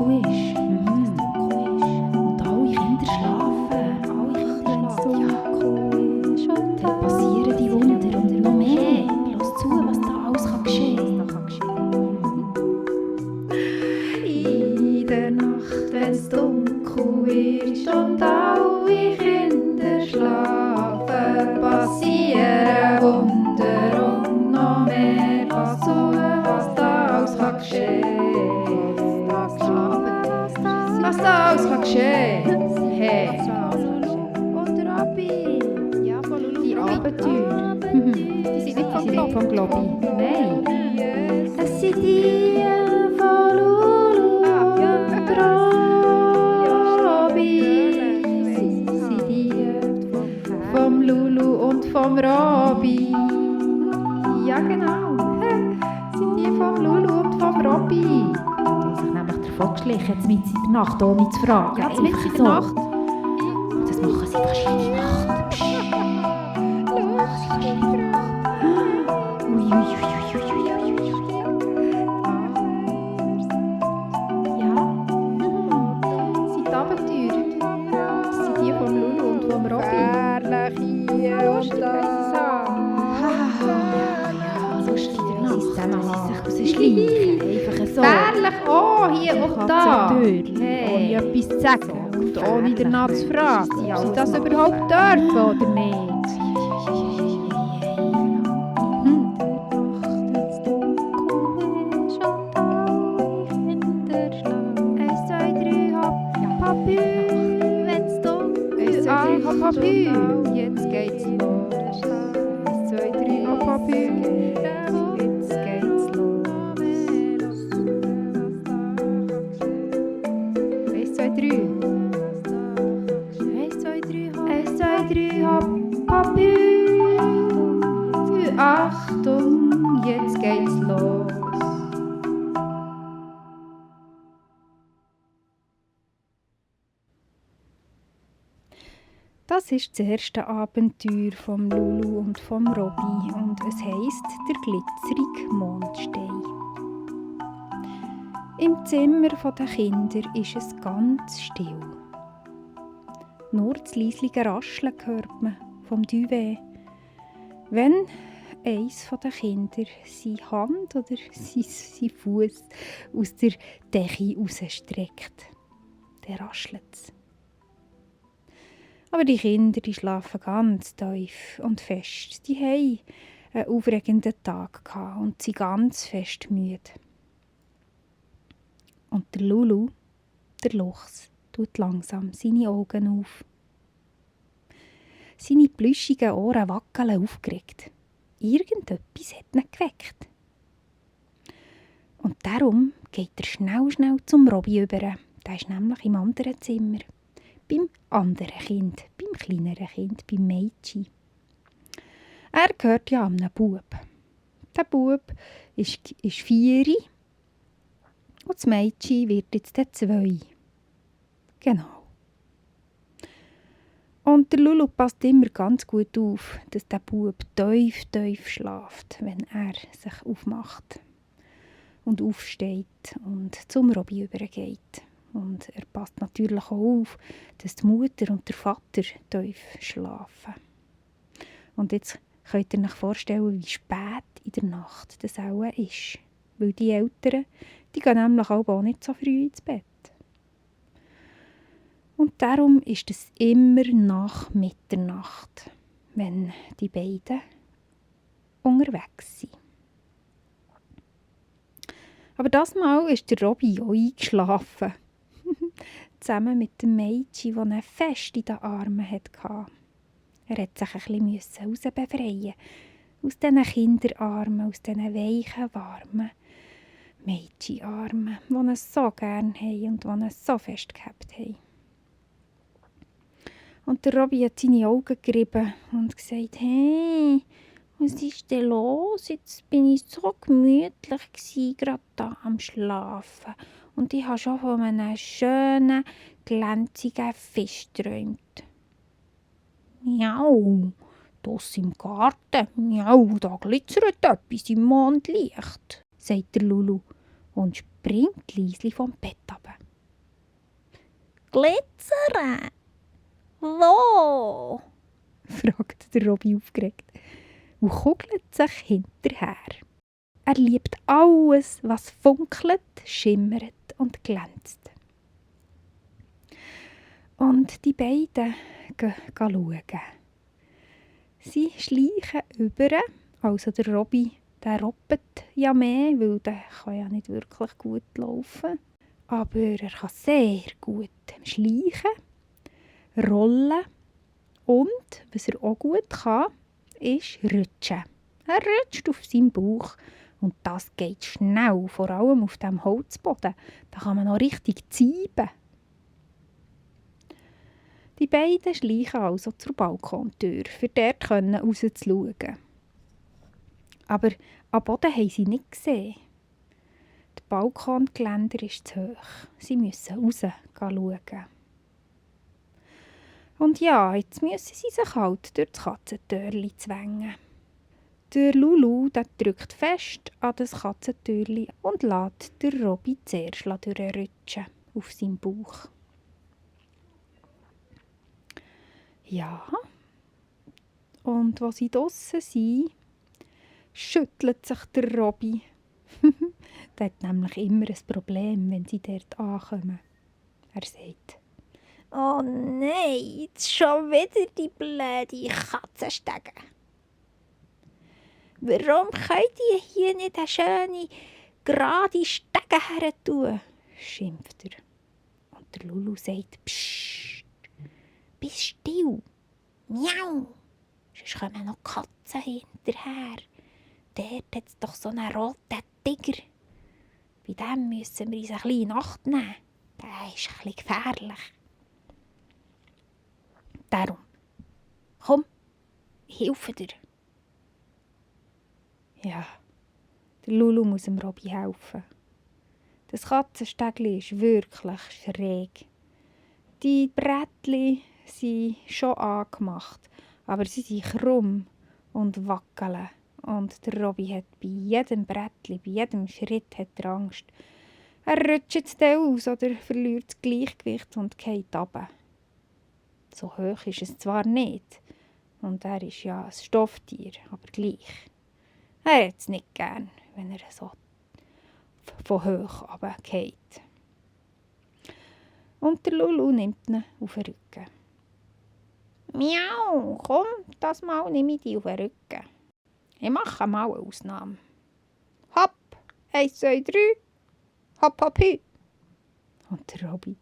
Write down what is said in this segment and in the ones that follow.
dunkel ist. Und alle Kinder schlafen. Dann passieren die Wunder und noch mehr. Los zu, was da alles geschehen kann. In der Nacht, wenn's dunkel wird und alle Kinder schlafen, passieren Wunder und noch mehr. Lass zu, was da alles geschehen. Was da alles geschehen. Hey. Und der Abi. Ja, von Lulu. Die Abenteuer. Die sind nicht vom Globi. Nein. Es sind die von Lulu und Robi. Es sind die vom Lulu und vom Robi. Ja, genau. Es sind die vom Lulu und vom Robi. Die haben sich nämlich davon geschlichen, jetzt mitten in der Nacht, ohne zu fragen. Ja, mitten in der Nacht. Das machen sie fast jede Nacht. Psst. Ja. Sind die Abenteuer. Das sind die vom Lulu und vom Robby. Herrliche Lustig in der Nacht, sie sich rausschleichen. Einfach so. Herrlich, oh, hier und da. Katze-Türchen, Hey. ohne etwas zu sagen und ohne danach zu fragen, Sie ob sie das das überhaupt dürfen oder nicht? Eins, zwei, drei, hopp, Papi, wenn's dunkel, hopp, Papi, jetzt geht's los. Eins, zwei, drei, hopp, Papi, jetzt geht's los. Eins, zwei, drei. Eins, zwei, drei, hopp, Papi, Achtung, jetzt geht's los. Das ist das erste Abenteuer vom Lulu und vom Robby und es heisst «Der glitzerige Mondstein». Im Zimmer der Kinder ist es ganz still. Nur das leisliche Rascheln hört man vom Duvet, wenn eins der Kinder seine Hand oder seinen Fuß aus der Decke rausstreckt. Dann raschelt es. Aber die Kinder, die schlafen ganz tief und fest. Die hatten einen aufregenden Tag gehabt und sind ganz fest müde. Und der Lulu, der Luchs, tut langsam seine Augen auf. Seine plüschigen Ohren wackeln aufgeregt. Irgendetwas hat ihn geweckt. Und darum geht er schnell zum Robby über. Der ist nämlich im anderen Zimmer. Beim anderen Kind, beim kleineren Kind, beim Mädchen. Er gehört ja einem Bub. Der Bub ist 4 und das Mädchen wird jetzt 2. Genau. Und der Lulu passt immer ganz gut auf, dass der Bub tief schläft, wenn er sich aufmacht und aufsteht und zum Robby übergeht. Und er passt natürlich auch auf, dass die Mutter und der Vater tief schlafen. Und jetzt könnt ihr euch vorstellen, wie spät in der Nacht das auch ist. Weil die Eltern, die gehen nämlich auch nicht so früh ins Bett. Und darum ist es immer nach Mitternacht, wenn die beiden unterwegs sind. Aber das Mal ist der Robby auch eingeschlafen. Zusammen mit dem Mädchen, das ihn fest in den Armen hatte. Er musste sich ein bisschen herausbefreien. Aus diesen Kinderarmen, aus diesen weichen, warmen Mädchenarmen, die ihn so gerne haben und die ihn so fest gehabt haben. Und der Robby hat seine Augen gerieben und gesagt, «Hey, was ist denn los? Jetzt bin ich so gemütlich gsi, gerade da am Schlafen. Und ich habe schon von einem schönen, glänzigen Fisch geträumt.» «Miau, draussen im Garten, miau, da glitzert etwas im Mondlicht», sagt der Lulu und springt leislich vom Bett runter. glitzern? Wo? fragt der Robby aufgeregt und kugelt sich hinterher. Er liebt alles, was funkelt, schimmert und glänzt. Und die beiden gehen schauen. Sie schleichen über, also der Robby, der robbt ja mehr, weil der kann ja nicht wirklich gut laufen. Aber er kann sehr gut schleichen, rollen und, was er auch gut kann, ist rutschen. Er rutscht auf seinem Bauch und das geht schnell, vor allem auf dem Holzboden. Da kann man noch richtig ziehen. Die beiden schleichen also zur Balkontür, für dort rauszuschauen. Aber am Boden haben sie nicht gesehen. Das Balkongeländer ist zu hoch. Sie müssen raus schauen. Und ja, jetzt müssen sie sich halt durch das Katzentürli zwängen. Der Lulu der drückt fest an das Katzentürli und lässt den Robby zuerst durchrutschen auf seinem Bauch. Ja, und als sie draussen sind, schüttelt sich der Robby. Der hat nämlich immer ein Problem, wenn sie dort ankommen. Er sagt: Oh nein, jetzt schon wieder die blöde Katzenstege. Warum könnt ihr hier nicht eine schöne, gerade Stege her tun? Schimpft er. Und der Lulu sagt: Psst, bist still. Miau, sonst kommen noch Katzen hinterher. Dort hat es doch so einen roten Tiger. Bei dem müssen wir uns ein bisschen in Acht nehmen. Der ist ein bisschen gefährlich. Darum, komm, ich helfe dir. Ja, der Lulu muss dem Robby helfen. Das Katzenstegli ist wirklich schräg. Die Brettli sind schon angemacht, aber sie sind krumm und wackeln. Und der Robby hat bei jedem Brettli, bei jedem Schritt hat er Angst. Er rutscht aus oder verliert das Gleichgewicht und fällt runter. So hoch ist es zwar nicht, und er ist ja ein Stofftier, aber gleich. Er hat es nicht gern, wenn er so von hoch runterfällt. Und der Lulu nimmt ihn auf den Rücken. Miau, komm, das Mal nehme ich dich auf den Rücken. Ich mache mal eine Ausnahme. Hopp, 1, 2, 3, hopp, hopp, hü. Und der Robby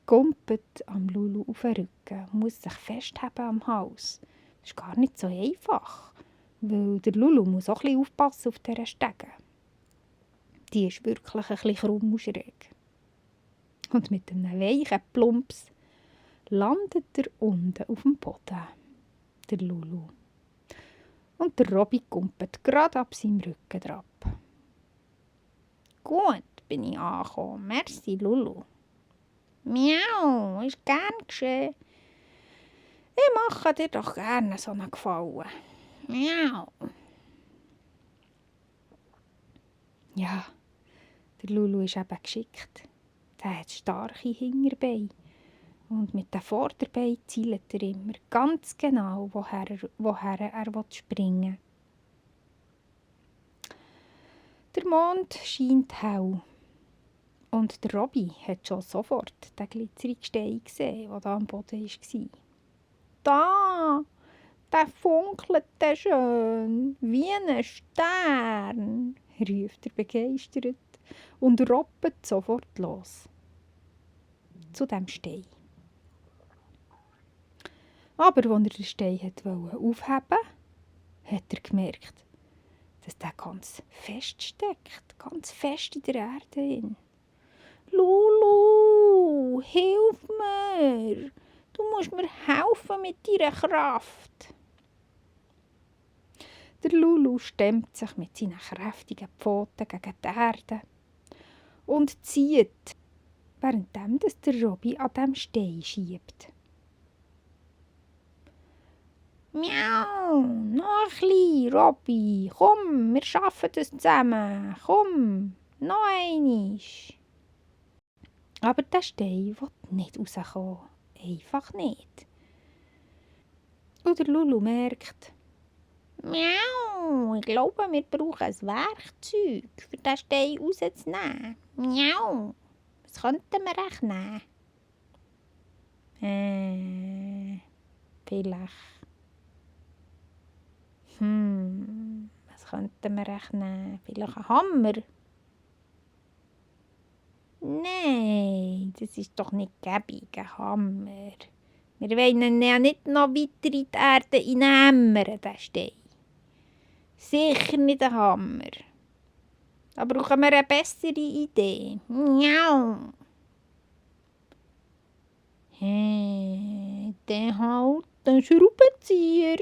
gumpelt am Lulu auf den Rücken und muss sich festhalten am Hals. Das ist gar nicht so einfach, weil der Lulu muss auch ein bisschen aufpassen auf dieser Stege. Die ist wirklich ein bisschen krumm und schräg. Und mit einem weichen Plumps landet er unten auf dem Boden, der Lulu. Und der Robby kumpelt gerade ab seinem Rücken drauf. Gut, bin ich angekommen. Merci, Lulu. Miau, ist gern geschehen. Ich mache dir doch gerne so einen Gefallen. Miau. Ja, der Lulu ist eben geschickt. Der hat starke Hinterbeine. Und mit den Vorderbeinen zielt er immer ganz genau, woher er springen will. Der Mond scheint hell. Und der Robby hat schon sofort den glitzerigen Stein gesehen, der da am Boden war. Da, der funkelt schön, wie ein Stern, ruft er begeistert und robbt sofort los. Zu dem Stein. Aber als er den Stein aufheben wollte, hat er gemerkt, dass der ganz fest steckt, ganz fest in der Erde. Lulu, hilf mir! Du musst mir helfen mit deiner Kraft. Der Lulu stemmt sich mit seinen kräftigen Pfoten gegen die Erde und zieht, währenddem der Robby an dem Stein schiebt. Miau, noch ein bisschen, Robby. Komm, wir schaffen das zusammen. Komm, noch einmal. Aber der Stein will nicht rauskommen. Einfach nicht. Und der Lulu merkt, Miau, ich glaube, wir brauchen ein Werkzeug, für den Stein rauszunehmen. Miau, was könnten wir echt nehmen? Vielleicht. Was könnten wir echt nehmen? Vielleicht einen Hammer? Nein, das ist doch nicht gäbig, ein Hammer. Wir wollen ihn ja nicht noch weiter in die Erde hineinhämmern, den Stein. Sicher nicht ein Hammer. Da brauchen wir eine bessere Idee. Miau. Dann halt einen Schraubenzieher.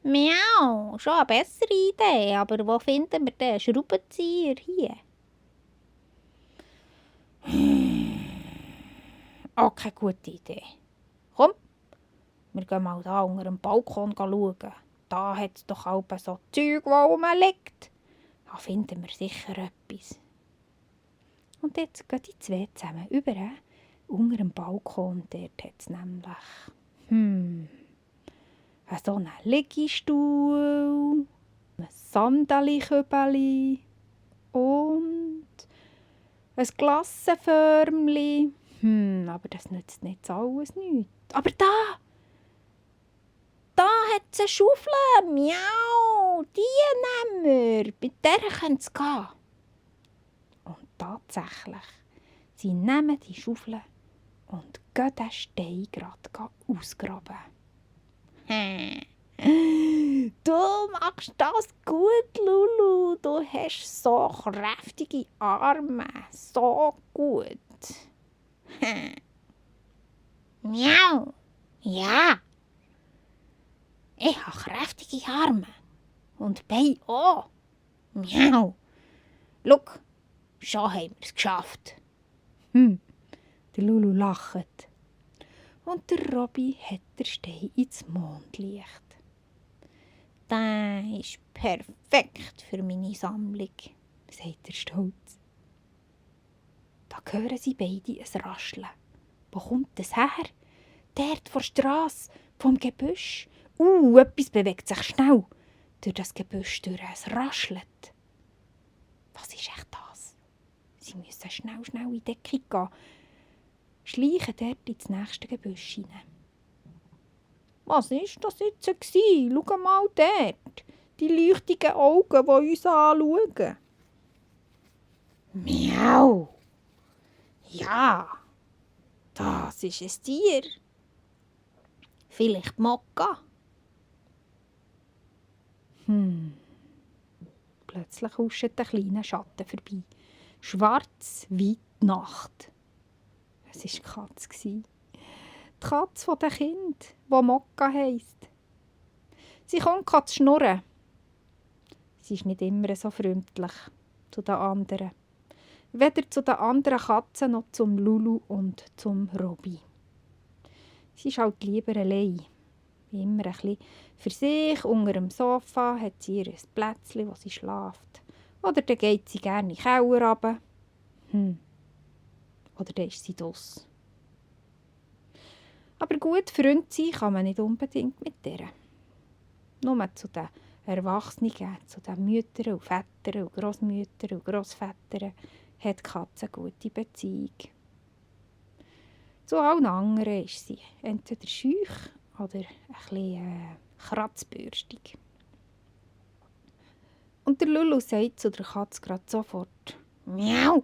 Miau, schon eine bessere Idee, aber wo finden wir den Schraubenzieher hier? Auch keine gute Idee. Komm, wir gehen mal da unter dem Balkon schauen. Da hat es doch auch so Zeug, wo rumliegt. Da finden wir sicher etwas. Und jetzt gehen die zwei zusammen über unter dem Balkon. Dort hat es nämlich so einen Liegestuhl, ein Sandali-Kübeli und ein Glassenförmli. Aber das nützt nicht alles nichts. Aber da hat es eine Schaufel. Miau, die nehmen wir. Bei der können sie gehen. Und tatsächlich, sie nehmen die Schaufel und gehen den Stein gerade ausgraben. Du machst das gut, Lulu. Du hast so kräftige Arme. So gut. Miau. Ja. Ich habe kräftige Arme. Und Beine auch. Miau. Schau, schon haben wir es geschafft. Der Lulu lacht. Und der Robby hat den Stein ins Mondlicht. Das ist perfekt für meine Sammlung, sagt er stolz. Da hören sie beide ein Rascheln. Wo kommt das her? Dort vor der Strasse, vom Gebüsch. Etwas bewegt sich schnell. Durch das Gebüsch durch. Es raschelt. Was ist echt das? Sie müssen schnell in die Deckung gehen. Schleichen dort ins nächste Gebüsch hinein. Was war das jetzt? Schau mal dort. Die leuchtigen Augen, die uns anschauen. Miau. Ja, das ist ein Tier. Vielleicht Mokka. Plötzlich huscht ein kleiner Schatten vorbei. Schwarz wie die Nacht. Es war die Katze. Die Katze von dem Kind, die Mokka heisst. Sie kommt zu schnurren. Sie ist nicht immer so freundlich zu den anderen. Weder zu den anderen Katzen noch zum Lulu und zum Robby. Sie ist halt lieber allein. Immer ein bisschen für sich, unter dem Sofa hat sie ihr Plätzchen, wo sie schläft. Oder dann geht sie gerne in den Keller runter. Oder dann ist sie draus. Aber gut Freund sein kann man nicht unbedingt mit ihr. Nur zu den Erwachsenen, zu den Müttern und Vätern und Grossmüttern und Grossvätern hat die Katze eine gute Beziehung. Zu allen anderen ist sie entweder schüch oder ein bisschen kratzbürstig. Und der Lulu sagt zu der Katze gerade sofort: Miau,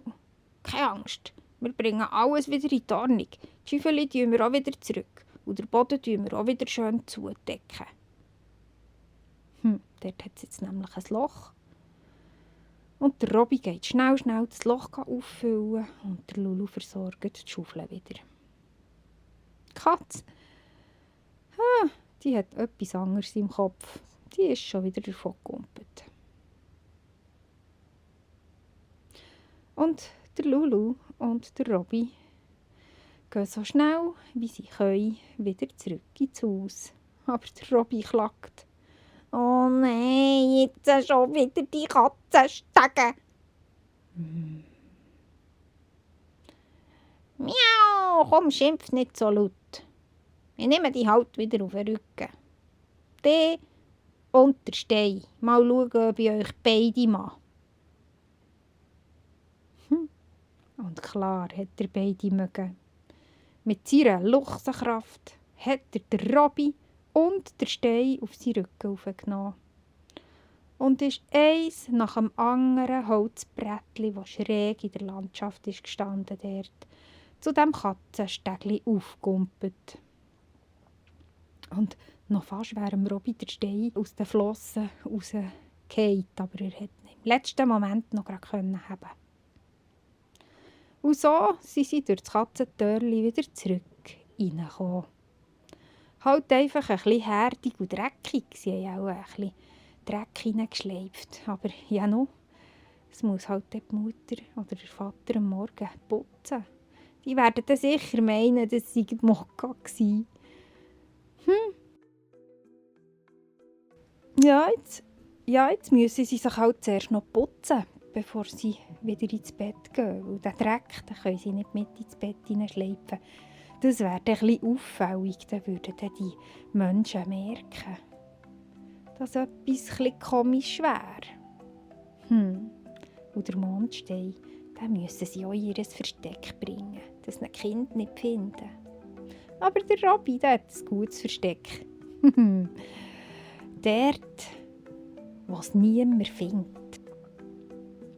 keine Angst, wir bringen alles wieder in die Ordnung. Die Schäufchen tun wir auch wieder zurück und den Boden tun wir auch wieder schön zudecken. Dort hat es jetzt nämlich ein Loch. Und der Robby geht schnell das Loch auffüllen und der Lulu versorgt die Schaufel wieder. Die Katze, die hat etwas anderes im Kopf. Die ist schon wieder davon gegumpelt. Und der Lulu und der Robby gehen so schnell, wie sie können, wieder zurück ins Haus. Aber der Robby klagt: Oh nein, jetzt schon wieder die Katzenstege. komm, schimpf nicht so laut. Ich nehme dich halt wieder auf den Rücken. Die und der Stein. Mal schauen, ob ich euch beide mache. Und klar hat er beide mögen. Mit seiner Luchsenkraft hat er den Robby und den Stein auf seinen Rücken aufgenommen. Und ist eins nach dem anderen Holzbrettli, das schräg in der Landschaft ist gestanden, dort, zu dem Katzenstägli aufgumpelt. Und noch fast wäre dem Robby der Stein aus den Flossen rausgefallen, aber er konnte ihn im letzten Moment noch haben. Und so sind sie durch das Katzentörli wieder zurück reingekommen. Halt einfach ein bisschen härtig und dreckig. Sie haben auch ein bisschen Dreck hineingeschleift. Aber ja noch, es muss halt die Mutter oder der Vater am Morgen putzen. Die werden dann sicher meinen, das sei die Mokka gewesen. Ja, jetzt müssen sie sich halt zuerst noch putzen, bevor sie wieder ins Bett gehen. Weil den Dreck den können sie nicht mit ins Bett hineinschleifen. Das wäre ein bisschen auffällig, dann würden die Menschen merken, dass etwas ein komisch wäre. Und der Mondstein, den müssen sie auch in ihr Versteck bringen, dass ein Kind nicht finden. Aber der Robby, der hat ein gutes Versteck. Dort, wo es niemand findet.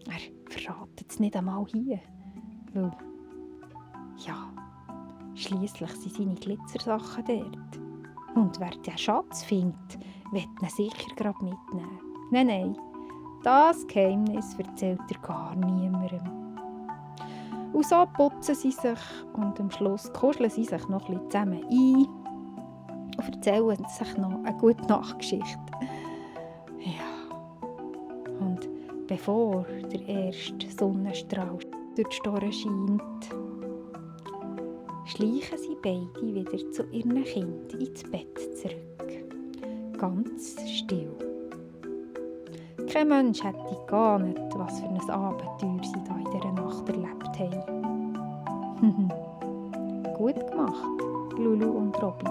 Er verratet es nicht einmal hier. Weil, ja, schliesslich sind seine Glitzersachen dort. Und wer den Schatz findet, wird ihn sicher gerade mitnehmen. Nein, das Geheimnis erzählt er gar niemandem. Und so putzen sie sich und am Schluss kuscheln sie sich noch ein bisschen zusammen ein und erzählen sich noch eine gute Nachtgeschichte. Ja. Und bevor der erste Sonnenstrahl durch die Storre scheint, schleichen sie beide wieder zu ihren Kindern ins Bett zurück. Ganz still. Kein Mensch hätte geahnt, was für ein Abenteuer sie da in dieser Nacht erlebt haben. Gut gemacht, Lulu und Robby.